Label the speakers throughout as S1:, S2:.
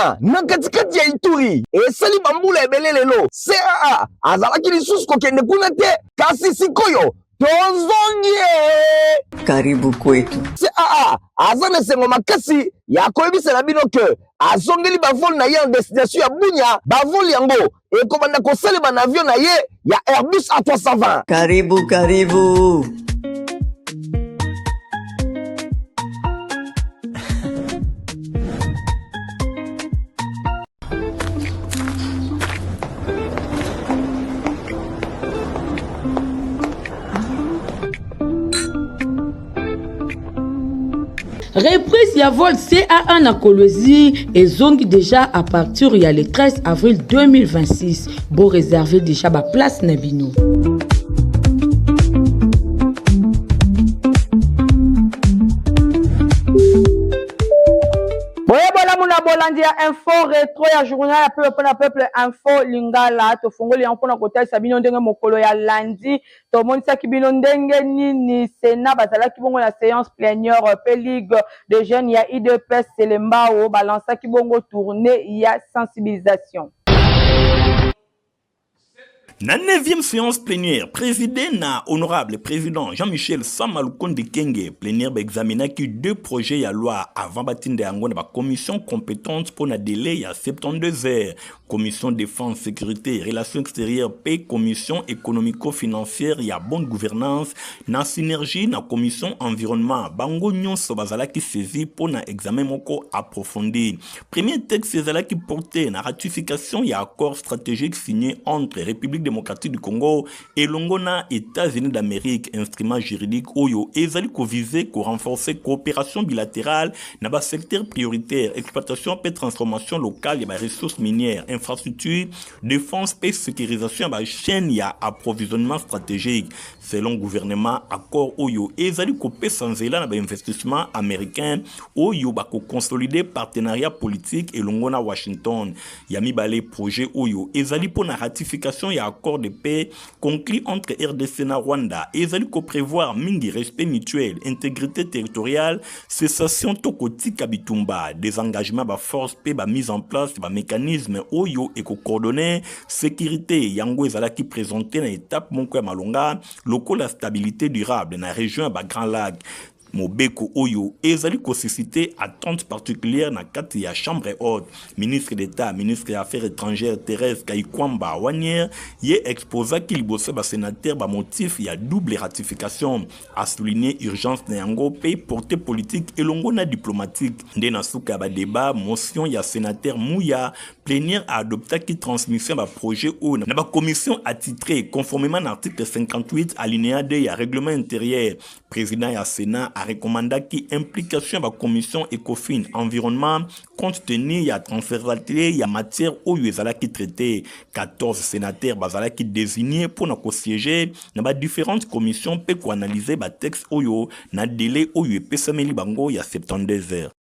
S1: Bunia, na katikati ya Ituri, esali bambula ebele lelo CAA azalaki lisusu kokende kuna te, kasi sikoyo tozongi ye.
S2: Karibu kwetu.
S1: CAA aza na esengo makasi ya koyebisa na bino ke azongeli bavol na ye en destination ya Bunia. Bavol yango ekobanda kosalema na avion na ye ya Airbus A320.
S2: Karibu, karibu.
S3: Reprise ya vol CAA na Kolwezi ezongi déjà à partir ya le 13 avril 2026. Bo réserver déjà ba place na bino.
S4: Boye bolamu na bolandi ya info retro ya journal ya peuple mpona peuple, Info Lingala. Tofongoli yango mpona kotalisa bino ndenge mokolo ya lundi tomonisaki bino ndenge nini Sénat bazalaki bongo na séance plénière, mpe Ligue de jeunes ya UDPS Selembao balansaki bongo tournée ya sensibilisation.
S5: Na 9e séance plénière présidée na honorable président Jean-Michel Sama Lukonde Kenge, plénière baexaminaki deux projets ya loi avant batinda yango na bacommission compétente mpo na délai ya 72 heures: commission défense, sécurité, relations extérieures mpe commission économico-financière ya bonne gouvernance na synergie na commission environnement. Bango nyonso bazalaki saisi mpo na examen moko approfondi. Premier texte ezalaki porté na ratification ya accord stratégique signé entre République démocratique du Congo elongo na États-Unis d'Amérique, instrument juridique oyo ezali koviser korenforcer coopération bilatérale na basecteur prioritaire: exploitation mpe transformation locale ya baressources minières, infrastructure, défense mpe sécurisation ya bachaîne ya approvisionnement stratégique. Selon gouvernement, accord oyo ezali kopesa nzela na bainvestissement américain oyo bakoconsolider partenariat politique elongo na Washington. Ya mibale, projet oyo ezali mpo na ratification ya accord de paix conclu entre RDC na Rwanda. Ezali koprévoir mingi respect mutuel, intégrité territoriale, cessation to kotika bitumba, désengagement baforce mpe bamise en place bamécanisme oyo ekocoordonner sécurité. Yango ezalaki présenté na étape moko ya malonga lokola stabilité durable na région ya bagrands lacs. Mobeko oyo ezali kosusciter attente particulière na kati ya chambre haute. Ministre d'État, ministre ya Affaires étrangères, Thérèse Kaikwamba Wanier, ye exposaki liboso ya basénateur bamotif ya double ratification, asouligné urgence na yango mpe portée politique elongo na diplomatique. Nde na suka ya badébat, motion ya sénateur Muya, plénière aadoptaki transmission ya baprojet oyo na bacommission attitrée conformément na article 58 alinéa 2 ya règlement intérieur. Président ya Sénat arekomandaki implication ya bacommission Ecofin, environnement, compte tenu ya transversalité ya matière oyo ezalaki traité. 14 sénateurs bazalaki désigné mpona kosiéger na badifférentes commissions mpe koanalyser batexte oyo na délai oyo epesameli bango ya 72 heures.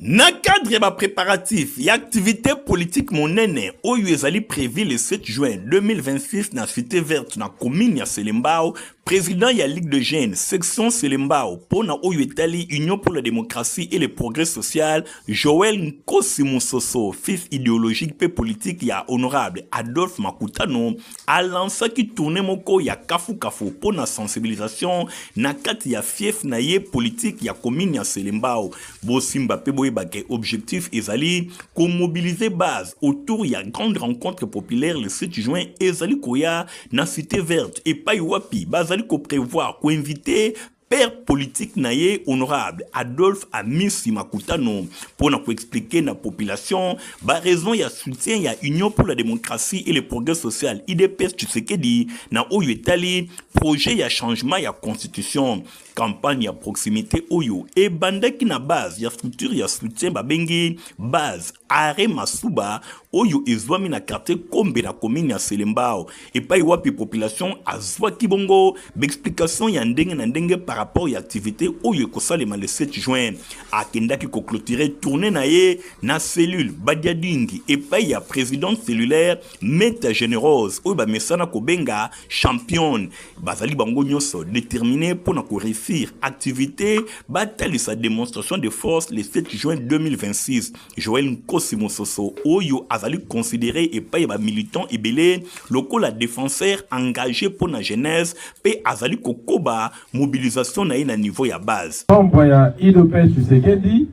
S5: Na cadre ya bapréparatif ya activité politique monene oyo ezali prévu le 7 juin 2026 na Cité Verte na commune ya Selembao, président ya Ligue de jeunes section Selembao mpo na oyo etali Union pour la démocratie et le progrès social, Joël Nkosi Mososo, fils idéologique mpe politique ya honorable Adolphe Makutano, alansaki tournée moko ya kafukafu mpo na sensibilisation na kati ya fief na ye politique ya commune ya Selembao. Bosimba mpe boyebake, objectif ezali komobiliser base autour ya grande rencontre populaire le 7 juin ezali koya na Cité Verte, epai wapi bazali koprévoir koinviter père politique na ye, honorable Adolphe Amisi Makutano, mpona koexpliquer na population baraison ya soutien ya Union pour la démocratie et le progrès social, UDPS Tshisekedi, na oyo etali projet ya changement ya constitution. Campagne ya proximité oyo ebandaki na base ya structure ya soutien babengi base Are Masuba. oyo ezwami na quartier Kombe na commune ya Selembao, epai wapi population azwaki bongo baexplication ya ndenge na ndenge par rapport ya activité oyo ekosalema le 7 juin. Akendaki ko clôturer tournée na ye na cellule Badiadingi epai ya présidente cellulaire Meta Generose oyo bamesana kobenga championne. Bazali bango nyonso déterminé mpo na ko réussir activité batalisa démonstration de force le 7 juin 2026. Joël Nkosi Mososo oyo azali considéré epai ya ba militants ebele lokola défenseur engagé mpo na jeunesse mpe azali kokoba mobilisation na ye na niveau ya base.
S6: Membre ya UDPS Tshisekedi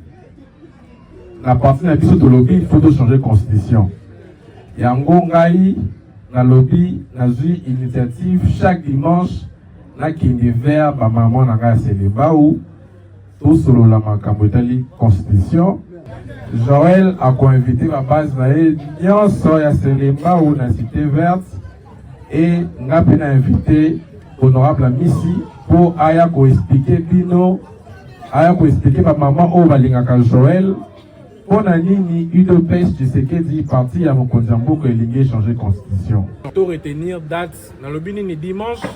S6: na parti na biso tolobi il faut changer constitution yango ngai nalobi nazwi initiative chaque dimanche nakende vers bamama na ngai ya Selembao tosolola makambo etali constitution. Joël akoinvite babase na ye nyonso ya Selembao na Cité Verte e nga mpe na invite honorable Amisi mpo aya koexplike bino, aya koexplike bamama oyo balingaka Joël mpo na nini UDPS Tshisekedi parti ya mokonzi ya mboka elingi echanger constitution.
S7: To retenir date nalobi nini dimanche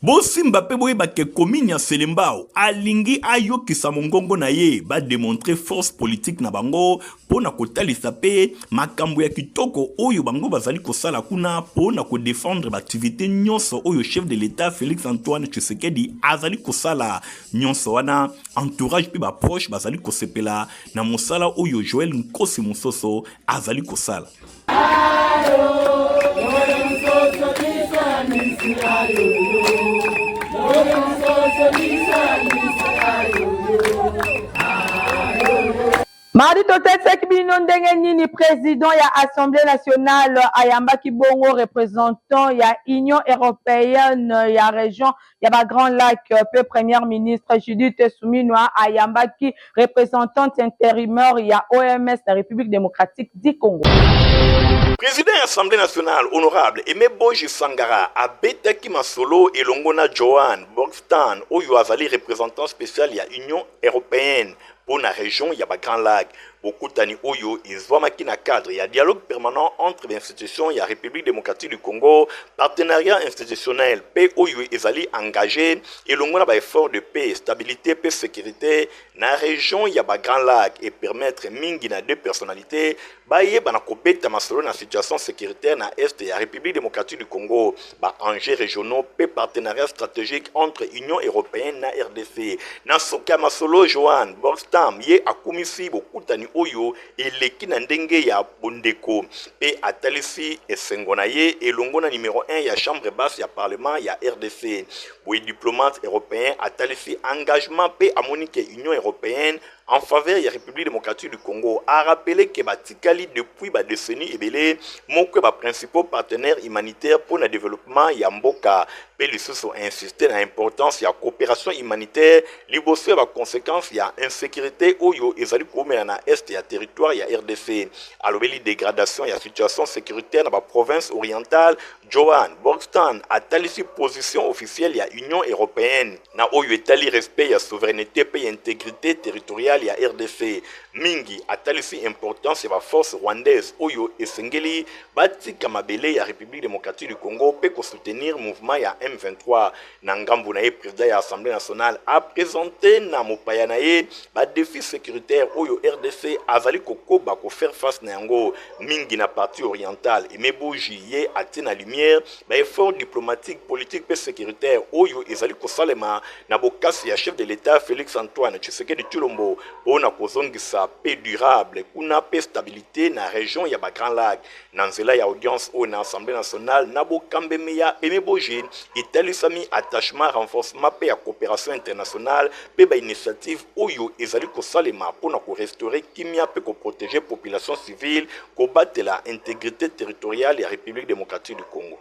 S5: Bosimba pe boyeba ke commune ya Selembao alingi ayokisa mongongo na ye, ba demontrer force politique na bango po na kotalisa pe makambo ya kitoko oyo bango bazali kosala kuna po na ko defendre ba activites nyonso oyo chef de l'Etat Felix Antoine Tshisekedi azali kosala. Nyonso wana entourage pe ba proches bazali kosepela na mosala oyo Joël Nkosi Mososo azali kosala.
S4: Mardi totalisaki bino ndenge nini president ya Assemblée nationale ayambaki bongo représentant ya Union européenne ya region ya ba Grands Lacs mpe première ministre Judith Suminwa ayambaki représentante intérimaire ya OMS na République démocratique du Congo.
S5: Président ya Assemblée nationale honorable Aimé Boji Sangara abetaki masolo elongo na Johan Borgstan oyo azali représentant spécial ya Union européenne mpo na region ya ba Grands Lacs. Bokutani oyo ezwamaki na cadre ya dialogue permanent entre ba institutions ya Republique democratique du Congo, partenariat institutionnel mpe oyo ezali engage elongo na ba efforts de paix, stabilite mpe securite na region ya ba Grands Lacs e permettre mingi na deux personnalites bayeba na kobeta masolo na situation securitaire na est ya Republique democratique du Congo, ba enjeux régionaux mpe partenariat stratégique entre Union européenne na RDC. Na suka ya masolo, Johan Borgstam ye akumisi bokutani oyo eleki na ndenge ya bondeko mpe atalisi esengo na ye elongo na numero 1 ya chambre basse ya parlement ya RDC. Boye diplomate européen atalisi engagement mpe amoni ke Union européenne en faveur ya République démocratique du Congo, a rappelé que batikali depuis ba décennies ebele moko ya ba principaux partenaires humanitaires pour le développement ya mboka mpe lisusu insister na importance ya coopération humanitaire liboso ya ba conséquences ya insécurité oyo ezali koumela na est ya territoire ya RDC. Alobeli dégradation ya situation sécuritaire na ba province orientale. Johan Borgstan atalisi position officielle ya Union européenne na oyo etali respect ya souveraineté mpe ya intégrité territoriale ya RDC. Mingi atalisi importance ya ba forces rwandaises oyo esengeli batika mabele ya République démocratique du Congo mpe ko soutenir mouvement ya M23. Na ngambo na ye, président ya Assemblée nationale a présenter na mopaya na ye ba défis sécuritaires oyo RDC azali kokoba ko faire face na yango mingi na partie orientale. Aimé Boji ye atie na lumière ba efforts diplomatiques, politiques mpe sécuritaires oyo ezali kosalema na bokasi ya chef de l'État Félix Antoine Tshisekedi Tshilombo mpo na kozongisa paix durable kuna mpe stabilité na région ya ba Grands Lacs. Na nzela ya audience oyo na Assemblée nationale na bokambemi ya Aimé Boji, etalisami attachement, renforcement mpe ya coopération internationale mpe ba initiatives oyo ezali kosalema mpo na ko restaurer kimia mpe ko proteger population civile, kobatela integrite territoriale ya Republique democratique du Congo.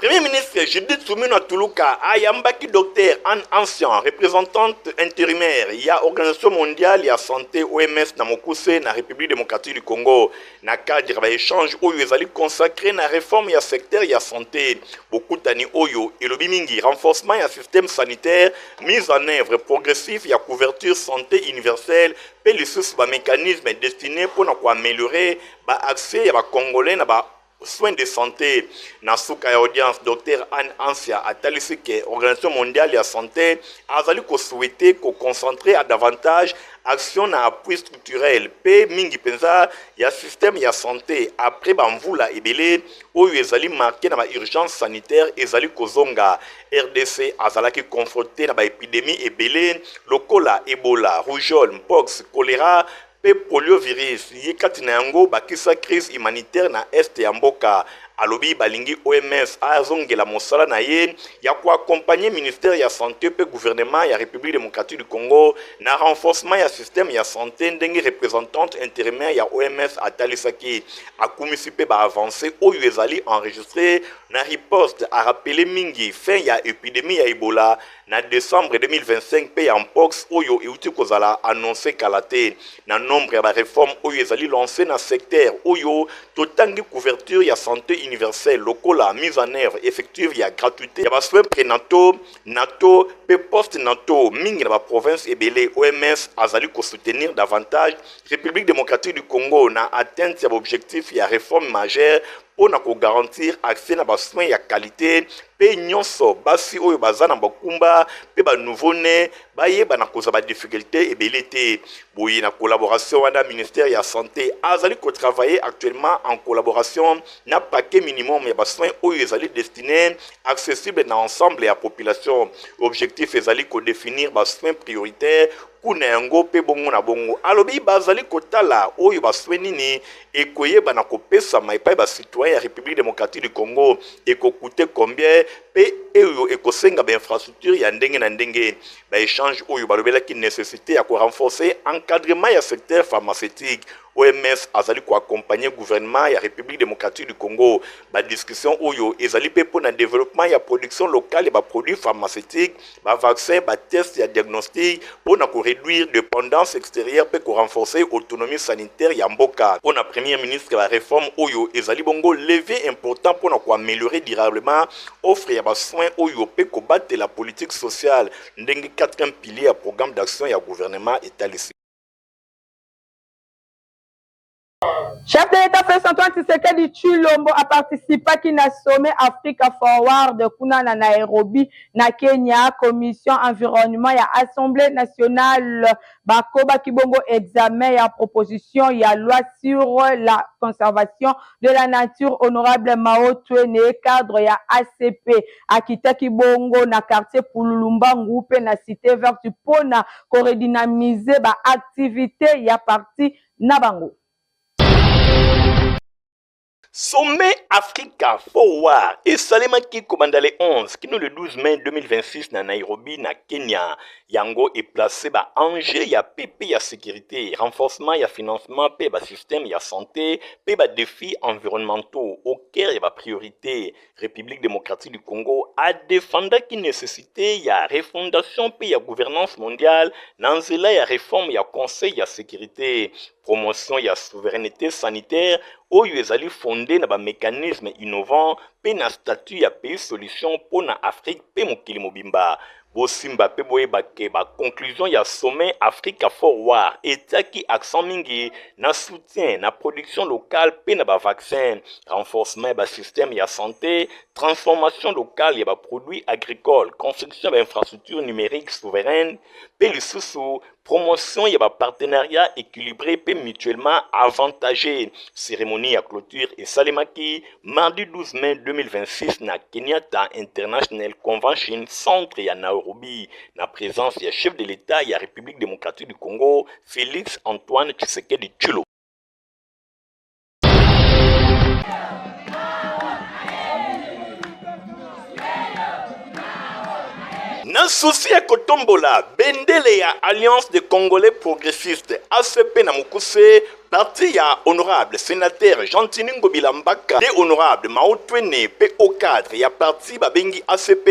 S5: Premier ministre Judith Suminwa Tuluka ayambaki Docteur Anne Ancien, représentante intérimaire ya Organisation mondiale ya santé OMS na mokuse na République démocratique du Congo na cadre ya ba échange oyo ezali consacré na réforme ya secteur ya santé. Bokutani oyo elobi mingi renforcement ya système sanitaire, mise en œuvre progressive ya couverture santé universelle mpe lisusu ba mécanismes destinés mpo na koaméliorer ba accès ya ba Congolais na ba soins de santé. Na suka ya audience, Docteur Anne Ansia atalisi ke Organisation mondiale ya santé azali ko souhaiter ko concentrer à davantage action na appui structurel pe mingi penza ya système ya santé après ba mvula ebele oyo ezali marqué na ba urgence sanitaire ezali kozonga. RDC azalaki confronté na ba épidémie ebele lokola Ebola, rougeole, mpox, choléra mpe poliovirus, ye kati na yango bakisa crise humanitaire na est ya mboka. Alobi balingi OMS azongela mosala na ye ya ko accompagner ministère ya sante mpe gouvernement ya Republique democratique du Congo na renforcement ya système ya sante ndenge representante intérimaire ya OMS atalisaki. Akumisi mpe ba avancées oyo ezali enregistre na riposte, a rappeler mingi fin ya epidemie ya Ebola na decembre 2025 mpe ya mpox oyo euti kozala annonce kala te. Na nombre ya ba reformes oyo ezali lance na secteur oyo totangi couverture ya sante universelle lokola mise en œuvre effective ya gratuite ya ba soins prénataux, nataux mpe post-nataux mingi na ba provinces ebele. OMS azali ko soutenir davantage République démocratique du Congo na atteinte ya ba objectifs ya reforme majeure mpo na ko garantir accès na ba soins ya qualite mpe nyonso basi oyo baza na bakumba mpe ba nouveau-nés bayeba na kozwa ba difficultes ebele te. Boye na collaboration wana ministère ya sante azali ko travailler actuellement en collaboration na paquet minimum ya ba soins oyo ezali destine accessible na ensemble ya population. Objectif ezali ko definir ba soins prioritaires kuna yango mpe bongo na bongo. Alobi bazali kotala oyo ba soins nini ekoyeba na kopesama epai ba citoyens ya Republique democratique du Congo, ekocoute combien mpe oyo ekosenga ba infrastructures ya ndenge na ndenge. Ba echanges oyo balobelaki necessite ya ko renforcer encadrement ya secteur pharmaceutique. OMS azali ko accompagner gouvernement ya Republique democratique du Congo. Ba discussions oyo ezali mpe mpo na developpement ya production locale ya ba produits pharmaceutiques, ba vaccins, ba tests ya diagnostic mpo na ko reduire dependance exterieure mpe ko renforcer autonomie sanitaire ya mboka. Mpo na Premier ministre, ba reformes oyo ezali bongo levier important mpo na ko ameliorer durablement offre ya ba soins oyo mpe kobatela politique sociale ndenge quatrième pilier ya programme d'action ya gouvernement etalisi.
S4: Chef de l'État Félix Antoine Tshisekedi Tshilombo a participaki na sommet Africa Forward kuna na Nairobi na Kenya. Commission environnement ya Assemblée nationale bakobaki bongo examen ya proposition ya loi sur la conservation de la nature. Honorable Mao Twene, cadre ya ACP, akitaki bongo na quartier Pululumbangu mpe na Cité Verte mpona koredynamiser ba activités ya parti na bango.
S5: Sommet Africa Forward esalemaki kobanda le 11 kino le 12 mai 2026 na Nairobi na Kenya. Yango eplace ba enjeux ya PP ya securite, renforcement ya financement mpe ba systèmes ya sante mpe ba defis environnementaux au cœur ya ba priorites. Republique democratique du Congo a defendaki necessite ya refondation mpe ya gouvernance mondiale na nzela ya reforme ya Conseil ya securite, promotion ya souverainete sanitaire oyo ezali fonde na ba mecanismes innovants mpe na statut ya pays solution mpo na Afrique mpe mokili mobimba. Bosimba pe boyeba ke ba conclusions ya sommet Africa Forward etiaki accent mingi na soutien na production locale pe na ba vaccins, renforcement ya ba systèmes ya sante, transformation locale ya ba produits agricoles, construction ya ba infrastructures numeriques souveraines pe lisusu Promotion ya ba partenariats equilibres pe mutuellement avantageux. Ceremonie ya cloture esalemaki mardi 12 mai 2026 na Kenyatta International Convention Centre ya Nairobi na presence ya chef de l'Etat ya Republique democratique du Congo Felix Antoine Tshisekedi Tshilombo. Na souci ya kotombola bendele ya Alliance des Congolais Progressistes, ACP na mokuse, Parti ya honorable senateur Gentiny Ngobila Mbaka nde honorable Mao Twene mpe haut cadre ya parti babengi ACP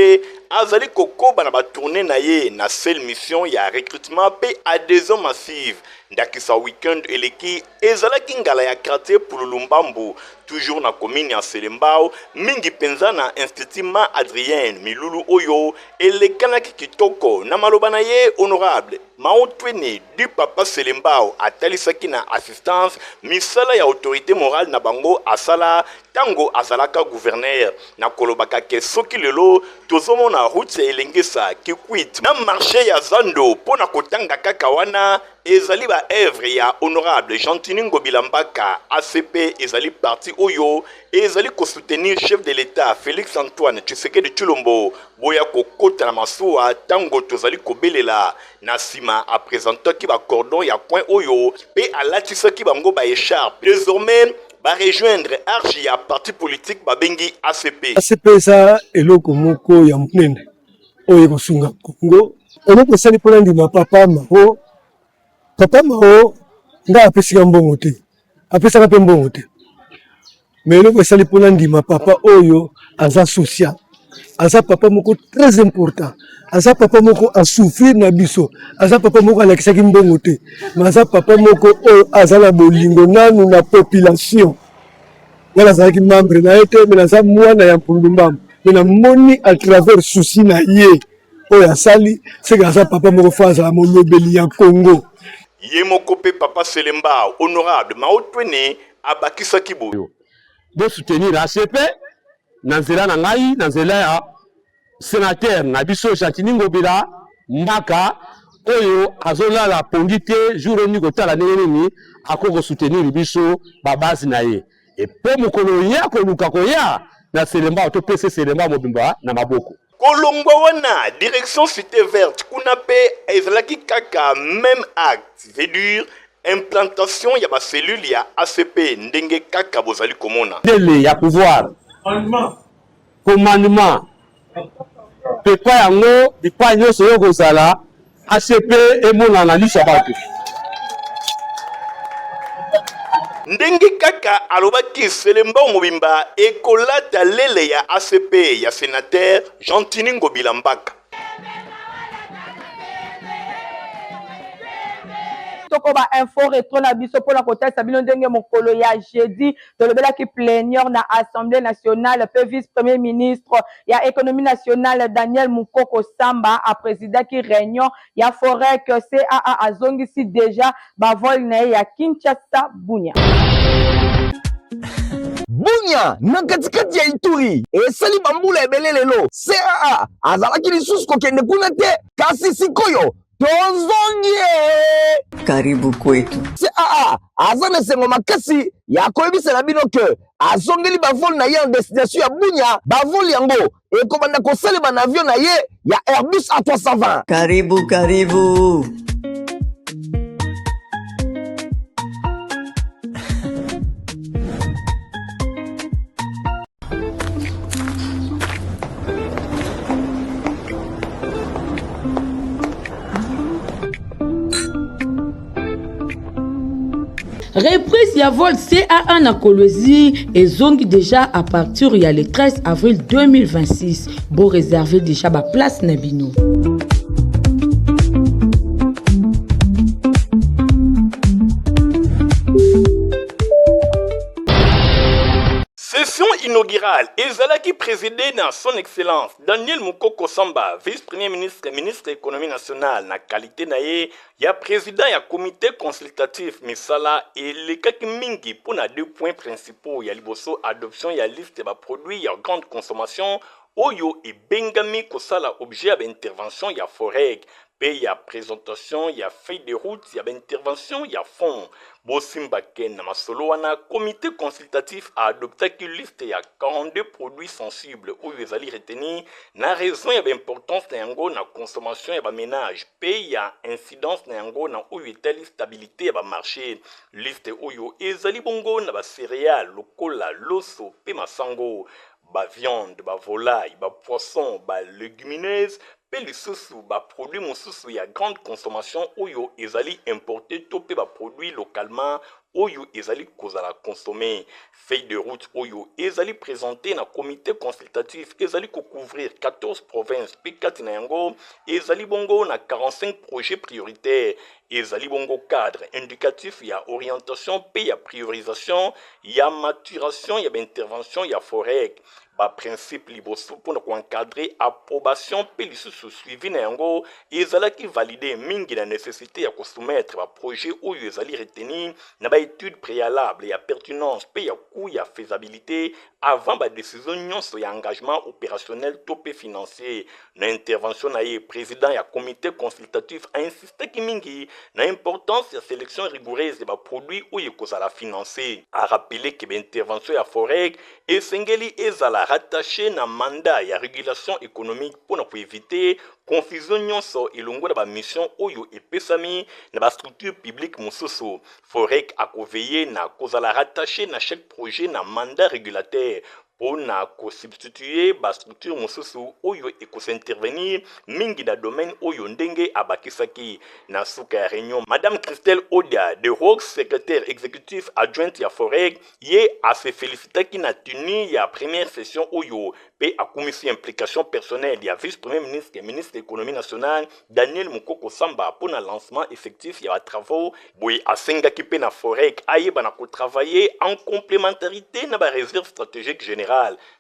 S5: azali kokoba na ba tournees na ye na seule mission ya recrutement mpe adhesion massive. Ndakisa week-end eleki ezalaki ngala ya quartier Pululu Mbambu toujours na commune ya Selembao, mingi mpenza na institut Ma Adrienne. Milulu oyo elekanaki kitoko. Na maloba na ye, honorable Mao Twene du Papa Selembao atalisaki na assistance misala ya autorite morale na bango asala tango azalaka gouverneur, na kolobaka ke soki lelo tozomona route ya Elengesa, Kikwit na marche ya zando mpo na kotanga kaka wana ezali ba oeuvre ya honorable Gentiny Ngobila Mbaka. ACP ezali parti oyo ezali ko soutenir chef de l'Etat Felix Antoine Tshisekedi Tshilombo. Boya kokota na masuwa tango tozali kobelela. Na sima a presentaki ba cordon ya coin oyo pe alatisaki bango ba echarpe. Desormais ba rejoindre arche ya parti politique babengi ACP.
S8: ACP eza eloko moko ya monene oyo ekosunga Congo. Eloko esali mpo nandima papa Mao, papa Mao ngai apesika mbongo te, apesaka mpe mbongo te, mais eloko esali mpo nandima papa oyo aza social, aza papa moko très important, aza papa moko asouffrir na biso, aza papa moko alakisaki mbongo te, mais aza papa moko oyo aza na bolingo nanu na population. Nga nazalaki membre na ye te, mais naza mwana ya Mpundu Mbambu, mais namoni à travers souci na ye oyo asali, seke aza papa moko fo azala molobeli ya Congo.
S5: Ye moko pe papa Selembao, honorable Mao Twene abakisaki boye.
S9: Bo soutenir ACP na nzela na ngai, na nzela ya senateur na biso Gentiny Ngobila Mbaka oyo azolala pongi te jour nini kotala ndenge nini akoki ko soutenir biso ba base na ye et po mokolo ye akoluka koya na Selembao topesa ye Selembao mobimba na maboko.
S5: Kolongwa wana direction cite verte kuna pe ezalaki kaka meme acte veut dire implantation ya ba cellules ya ACP ndenge kaka bozali komona.
S9: Ndele ya pouvoir. Commandement pepa yango bipai nyonso oyo kozala ACP emonana na liso ya bato.
S5: Ndenge kaka alobaki Selembao mobimba ekolata lele ya ACP ya senateur Gentiny Ngobila Mbaka.
S4: Tokoba info retro na biso mpona kotalisa bino ndenge mokolo ya jeudi tolobelaki plenière na Assemblée nationale mpe vice premier ministre ya économie nationale Daniel Mukoko Samba apresidaki réunion ya Forec. CAA azongisi deja ba vol na ye ya Kinshasa Bunia.
S1: Bunia na katikati ya Ituri esali bambula ebele lelo CAA azalaki lisusu kokende kuna te, kasi sikoyo tozongi ye.
S2: Karibu kwetu.
S1: CAA aza na esengo makasi ya koyebisa na bino ke azongeli bavol na ye en destination ya Bunia. Bavol yango ekobanda kosalema na avion na ye ya Airbus A320.
S2: Karibu karibu.
S3: Reprise ya vol CAA na Kolwezi ezongi déjà à partir ya le 13 avril 2026. Bo réserver déjà ba place na bino.
S5: Session inaugurale ezalaki presidee na Son Excellence Daniel Mukoko Samba, vice-premier ministre, ministre ya Economie nationale na qualite na ye ya president ya comite consultatif. Misala elekaki mingi mpo na deux points principaux, ya liboso adoption ya liste ya ba produits ya grande consommation oyo ebengami kosala objet ya ba interventions ya FOREG mpe ya presentation ya feuille de route ya ba interventions ya fonds. Bosimba ke na masolo wana, comite consultatif a adoptaki liste ya 42 produits sensibles oyo ezali retenus na raison ya ba importance na yango na consommation ya ba menages mpe ya incidence na yango na oyo etali stabilite ya ba marches. Liste oyo ezali bongo na ba cereales lokola loso mpe masango, ba viandes, ba volailles, ba poissons, ba legumineuses mpe lisusu ba produits mosusu ya grande consommation oyo ezali importe to mpe ba produits localement. oyo ezali kozala consomme. Feuille de route oyo ezali presente na comite consultatif ezali ko couvrir 14 provinces mpe kati na yango ezali bongo na 45 projets prioritaires. Ezali bongo cadre indicatif ya orientation mpe ya priorisation ya maturation ya ba interventions ya FOREC. Ba principes liboso mpo na ko encadrer approbation mpe lisusu suivi na yango ezalaki valide mingi na necessite ya ko soumettre ba projets oyo ezali retenu na ba etudes prealables ya pertinence mpe ya cout ya faisabilite avant ba decisions nyonso ya engagement operationnel to mpe financier. Na intervention na ye, president ya comite consultatif a insistaki mingi na importance ya selection rigoureuse ya ba produits oyo ekozala financer. A rappeler que ba interventions ya FOREG esengeli ezala rattacher na mandat ya regulation economique mpo na ko eviter confusion nyonso elongo na ba missions oyo epesami na ba structures publiques mosusu. FOREC ako veiller na kozala rattacher na chaque projet na mandat regulateur mpo na ko substituer ba structures mosusu oyo eko s'intervenir mingi na domaine oyo ndenge abakisaki. Na suka ya reunion, Madame Christelle Odia de Roux, secretaire executif adjointe ya FOREC, ye a se felicitaki na tenue ya première session oyo mpe akumisi implication personnelle ya vice-premier ministre ministre ya economie nationale Daniel Mukoko Samba mpo na lancement effectif ya ba travaux. Boye asengaki mpe na FOREC ayeba na ko travailler en complementarite na ba reserves strategiques generales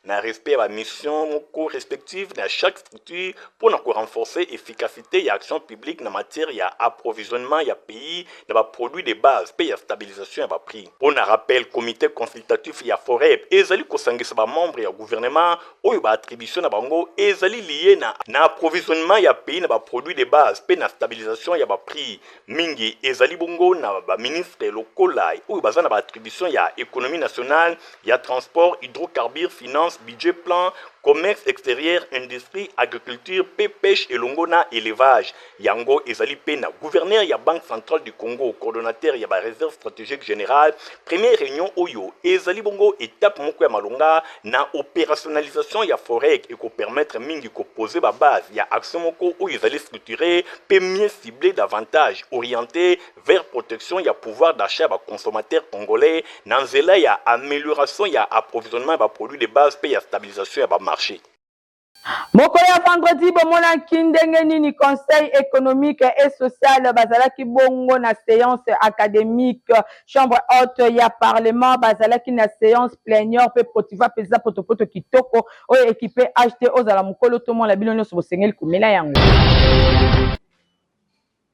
S5: na respect ya ba missions moko respectives na chaque structure mpo na ko renforcer efficacite ya action publique na matière ya approvisionnement ya pays na ba produits de base mpe ya stabilisation ya ba prix. Mpo na rappel, comite consultatif ya FOREP ezali kosangisa ba membres ya gouvernement oyo ba attributions na bango ezali lies na na approvisionnement ya pays na ba produits de base mpe na stabilisation ya ba prix. Mingi ezali bongo na ba ministres lokola oyo baza na ba attributions ya economie nationale, ya transport, hydrocarbures, finance, budget, plan, commerce exterieur, industrie, agriculture mpe peche elongo na elevage. Yango ezali mpe na gouverneur ya Banque centrale du Congo, coordonnateur ya ba reserves strategiques generales. Première reunion oyo ezali bongo etape moko ya malonga na operationalisation ya FOREC eko permettre mingi ko poser ba bases ya action moko oyo ezali structuree mpe mieux ciblee davantage orientee vers protection ya pouvoir d'achat ya ba consommateurs congolais na nzela ya amelioration ya approvisionnement ya ba produits de base mpe ya stabilisation ya ba marches.
S4: Mokolo ya vendredi bomonaki ndenge nini Conseil economique et social bazalaki bongo na seance academique chambre haute ya parlement bazalaki na seance plenière mpe protiva mpenza potopoto kitoko oyo ekipe HT ozala mokolo to mwana bino nyonso bosengeli komela yango.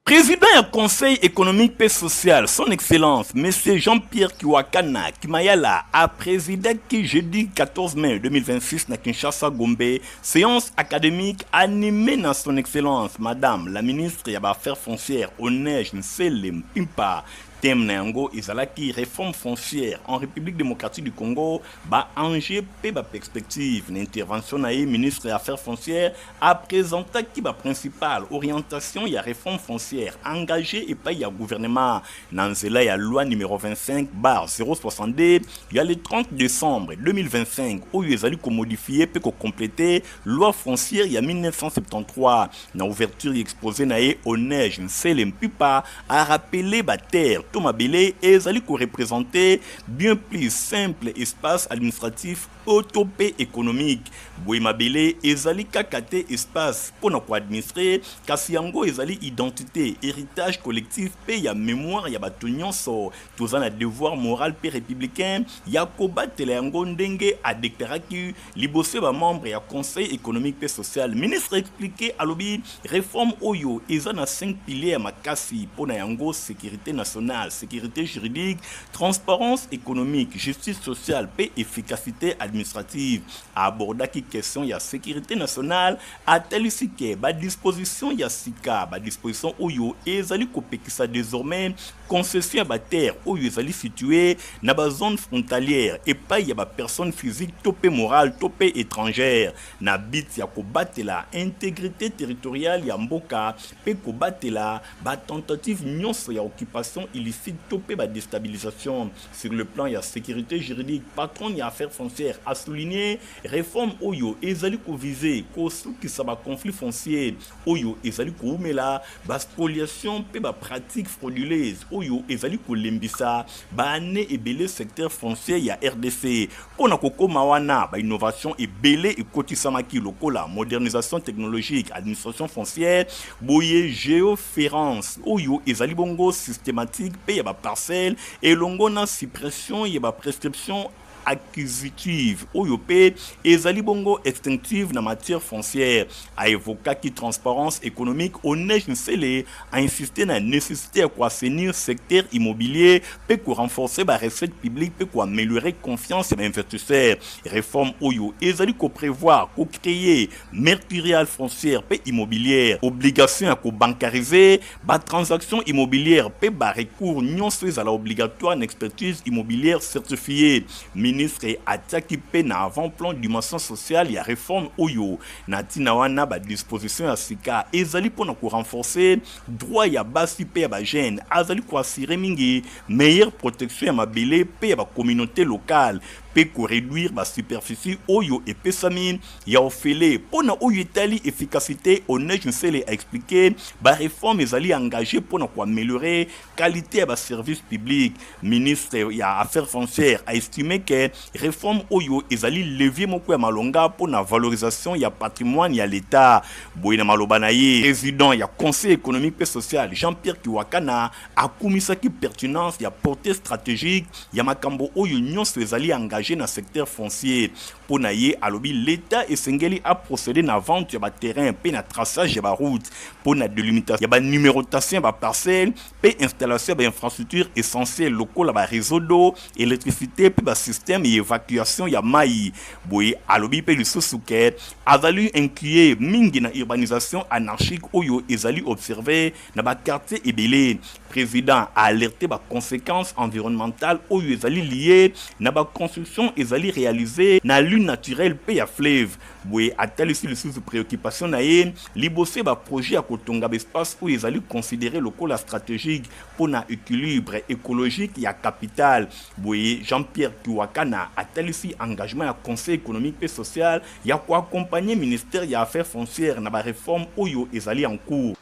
S5: President ya Conseil economique mpe social, Son Excellence Monsieur Jean-Pierre Kiwakana Kimayala a presidaki jeudi 14 mai 2026 na Kinshasa Gombe seance academique animee na Son Excellence Madame la ministre ya ba Affaires foncières Onej Nsele Mpimpa. Thème na yango ezalaki Reforme foncière en Republique democratique du Congo, ba enjeux mpe ba perspectives. Na intervention na ye, ministre ya Affaires foncières a presentaki ba principales orientations ya reforme foncière engagee epayi ya gouvernement na nzela ya loi numero 25/062 ya le 30 decembre 2025 oyo ezali ko modifier mpe ko completer loi foncière ya 1973. Na ouverture ya expose na ye, Onej Nsele Mpipa a rappeler ba terres to mabele ezali ko representer bien plus simple espace administratif to mpe economique. Boye mabele ezali kaka te espace mpo na ko administrer, kasi yango ezali identite, heritage collectif mpe ya memoire ya bato nyonso. Toza na devoir moral mpe republicain ya kobatela yango, ndenge a declaraki liboso ya ba membres ya Conseil economique mpe social. Ministre explique alobi reforme oyo eza na 5 piliers ya makasi mpo na yango, securite nationale, securite juridique, transparence economique, justice sociale mpe efficacite administrative. A abordaki question ya securite nationale, atalisi ke ba dispositions ya sika, ba dispositions oyo ezali kopekisa desormais concession ya ba terres oyo ezali situee na ba zones frontalières epayi ya ba personnes physiques to mpe morales to mpe etrangères na but ya kobatela integrite territoriale ya mboka mpe kobatela ba tentatives nionso ya occupation illicite. illicite to mpe ba déstabilisation. Sur le plan ya sécurité juridique, patron ya affaires foncières a souligné réforme oyo ezali koviser kosukisa ba conflits fonciers oyo ezali koumela, ba spoliation mpe ba pratiques frauduleuses oyo ezali kolembisa ba années ebele secteur foncier ya RDC. Mpo na kokoma wana, ba innovations ebele ekotisamaki lokola modernisation technologique, administration foncière, boye geoference oyo ezali bongo systematique mpe ya ba parcelles elongo na suppression ya ba prescriptions acquisitive oyo mpe ezali bongo extinctive na matière foncière. A evokaki transparence économique. Onej Nsele a insisté na nécessité ya koassainir secteur immobilier mpe korenforcer ba recette publique mpe koaméliorer confiance ya bainvestisseur. Réforme oyo ezali koprévoir kocréer mercuriale foncière mpe immobilière, obligation ya kobancariser batransaction immobilière mpe barecours nyonso ezala obligatoire na expertise immobilière certifiée. Ministre atiaki mpe na avant-plan dimension sociale ya réforme oyo. Na ntina wana, badisposition ya sika ezali mpona korenforcer droit ya basi mpe ya bajeune, azali koassurer mingi meilleure protection ya mabele mpe ya bacommunauté locale mpe koréduire basuperficie oyo epesami ya ofele. Mpo na oyo etali efficacité, Onej Nsele a expliqué baréforme ezali engagé mpona koaméliorer qualité ya baservice public. Ministre ya affaires foncières a estimé ke réforme oyo ezali levier moko ya malonga mpona valorisation ya patrimoine ya l'État. Boye na maloba na ye, président ya Conseil économique mpe social, Jean-Pierre Kiwakana, akumisaki pertinence ya portée stratégique ya makambo oyo nyonso ezali engagé na secteur foncier. Mpo na ye, alobi l'État esengeli aprocéder na vente ya baterrain mpe na traçage ya baroute mpo na délimitation ya banumérotation ya baparcelle mpe installation ya bainfrastructure essentielle lokola baréseau d'eau, électricité mpe basystème ya évacuation ya mai. Boye alobi mpe lisusu ke azali inquiet mingi na urbanisation anarchique oyo ezali observé na baquartier ebele. Président a alerté baconséquences environnementales oyo ezali lié na baconstruction ezali réalisé na lune naturelle mpe ya fleuve. Boye atalisi lisusu préoccupation na ye liboso ya baprojet ya kotonga baespace oyo ezali considéré lokola stratégique mpo na équilibre écologique ya capitale. Boye Jean-Pierre Kiwakana atalisi engagement ya Conseil économique mpe social ya koaccompagner ministère ya affaires foncières na baréforme oyo ezali en cours.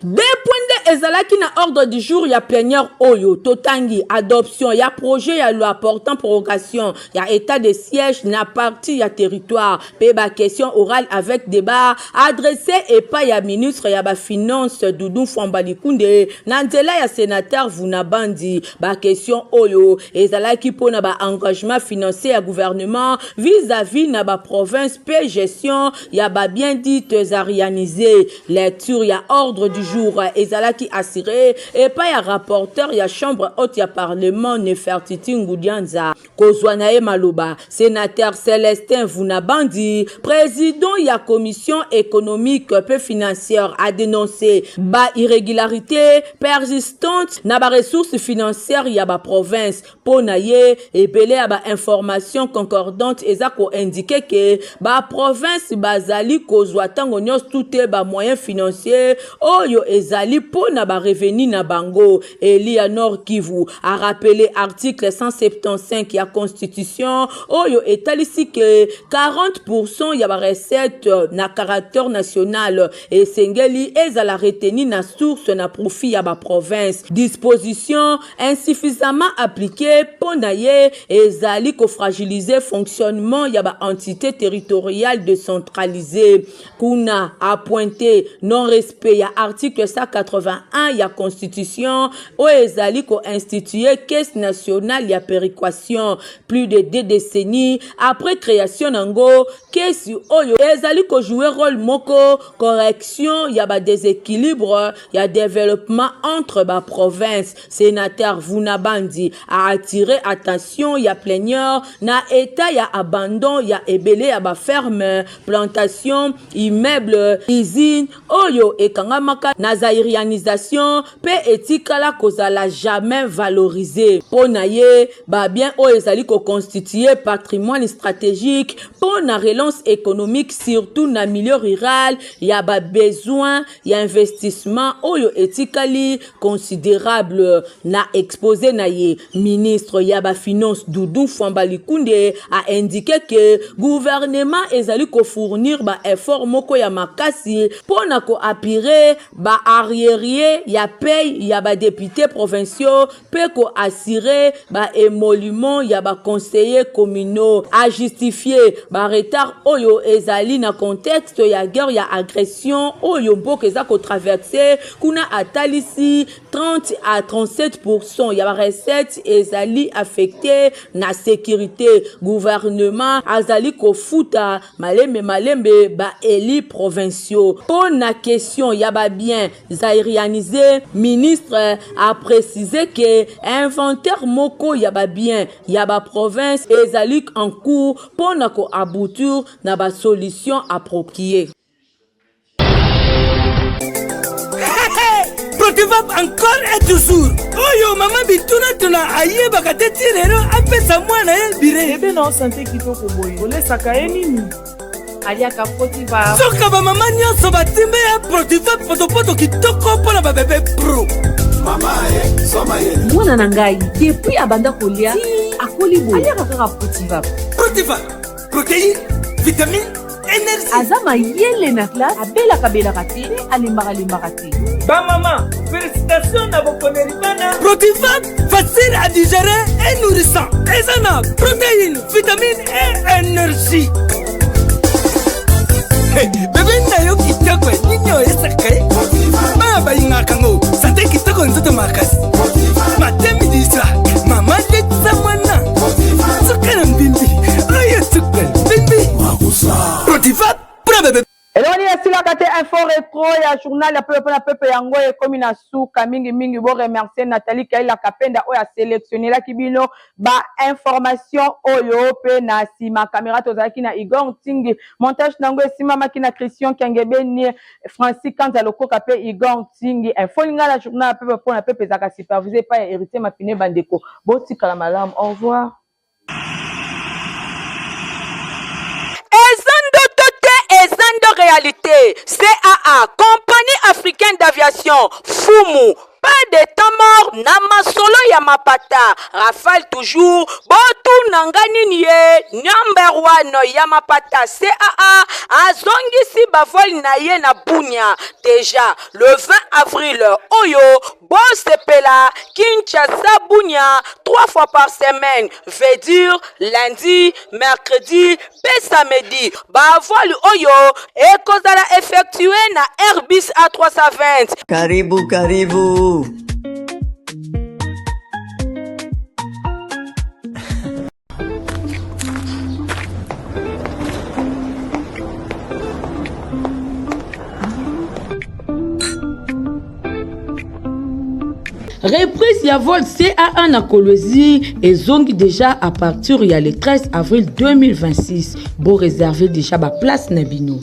S4: Deux points nde ezalaki na ordre du jour ya plénière oyo totangi: adoption ya projet ya loi portant prorogation ya état de siège na partie ya territoire mpe baquestion orale avec débat adressé epai ya ministre ya bafinance, Doudou Fwamba Likunde, na nzela ya sénateur Vunabandi. Baquestion oyo ezalaki mpona baengagement financier ya gouvernement vis-à-vis na baprovince mpe gestion ya babiens dits zaïrianisés. Lecture ya ordre du jour ezalaki assuré epai ya rapporteur ya chambre haute ya parlement, Nefertiti Ngudianza. Kozwa na ye maloba, sénateur Célestin Vunabandi, président ya commission économique mpe financière, a dénoncé bairrégularité persistante na baressources financières ya baprovince. Mpo na ye, ebele ya bainformation concordante eza koindiquer ke baprovince bazali kozwa ntango nyonso tu te bamoyen financier oyo ezali mpo na barevenu na bango. Élu ya Nord Kivu arappeler article 175 ya constitution oyo etalisi ke 40 ya barecette na caractère national esengeli ezala retenu na source na profit ya baprovince. Disposition insuffisamment appliquée, mpo na ye, ezali kofragiliser fonctionnement ya baentité territoriale décentralisée. Kuna apointé non respect ya article 181 ya constitution oyo ezali koinstituer caisse nationale ya péréquation. Plus de 2 décennies après création nango, caisse oyo ezali kojouer rôle moko correction ya badéséquilibre ya développement entre baprovince. Sénateur Vunabandi a attiré attention ya plénière na état ya abandon ya ebele ya baferme, plantation, immeuble, usine oyo ekangamaka na zaïrianisation.
S3: population mpe etikala kozala jamais valorise. Mpo na ye, ba biens oyo ezali ko constituer patrimoine strategique mpo na relance economique surtout na milieu rural ya ba besoins ya investissement oyo etikali considerable. Na expose na ye, ministre ya ba Finances Doudou Fwamba Likunde a indiquer que gouvernement ezali ko fournir ba efforts moko ya makasi mpo na ko appurer ba arrieries ya paie ya ba deputes provinciaux mpe ko assurer ba emoluments ya ba conseillers communaux. A justifier ba retards oyo ezali na contexte ya guerre ya agression oyo mboka eza ko traverser. Kuna atalisi 30 à 37 pourcent ya ba recettes ezali affecte na securite. Gouvernement azali kofuta malembe malembe ba elus provinciaux. Mpo na question ya ba biens zairianises, ministre a preciser que inventaire moko ya ba biens ya ba provinces ezali en cours mpo na ko aboutir na ba solutions appropriees.
S10: Protivap encore et toujours oyo mama bitunatuna ayebaka te ti lelo apesa mwana ye bire
S11: bebe na osante kitoko boye olesaka ye nini aliaka protivap
S10: soka bamama nyonso batimbe ya protivap potopoto kitoko mpo na babebe pro
S12: mwana na ngai depuis abanda kolia akoli boye aliaka kaka protivap
S10: protivap protéine vitamine energie
S12: aza mayele na classe abelaka belaka te mpe alembaka lembaka te
S10: bamama félicitation na boponeli bana protivat facile à digérer et nourrissant eza na protéine vitamine et énergie Hey, bebe na yo kitoko nini oyesaka ye bana balingaka ngo sante kitoko nzoto makasi matemidisa mama letisa mwana suka na mbimbi oyo suka mbimbi protiva mpona bebe
S4: Eloko nini esilaka te info retro ya journal ya pepe mpona pepe yango ekomi na suka mingi mingi bo remercier Nathalie Kaila Kapenda oyo aselectionnelaki bino ba information oyo pe na sima camera tozalaki na Igor Ntingi montage na yango esimamaki na Christian Kengebeni Francis Kanza Lokoka pe Igor Ntingi info lingala journal ya pepe mpona pepe ezalaka supervise epai ya Heritier Mapine bandeko botikala malamu au revoir.
S13: Eza ndoto te eza nde realite CAA compagnie africaine d'aviation fumu pas de temps mort na masolo ya mapata rafale toujours botuna nga nini ye number one ya mapata CAA azongisi bavole na ye na Bunia deja le 20 avril oyo Bosepela Kinshasa Bunia 3 fois par semaine veut dire lundi, mercredi pe samedi. Ba vol oyo ekozala effectue na Airbus A320.
S2: Karibu karibu.
S3: Reprise ya vol CAA na Kolwezi ezongi déjà à partir ya le 13 avril 2026. Bo réserver déjà ba place na bino.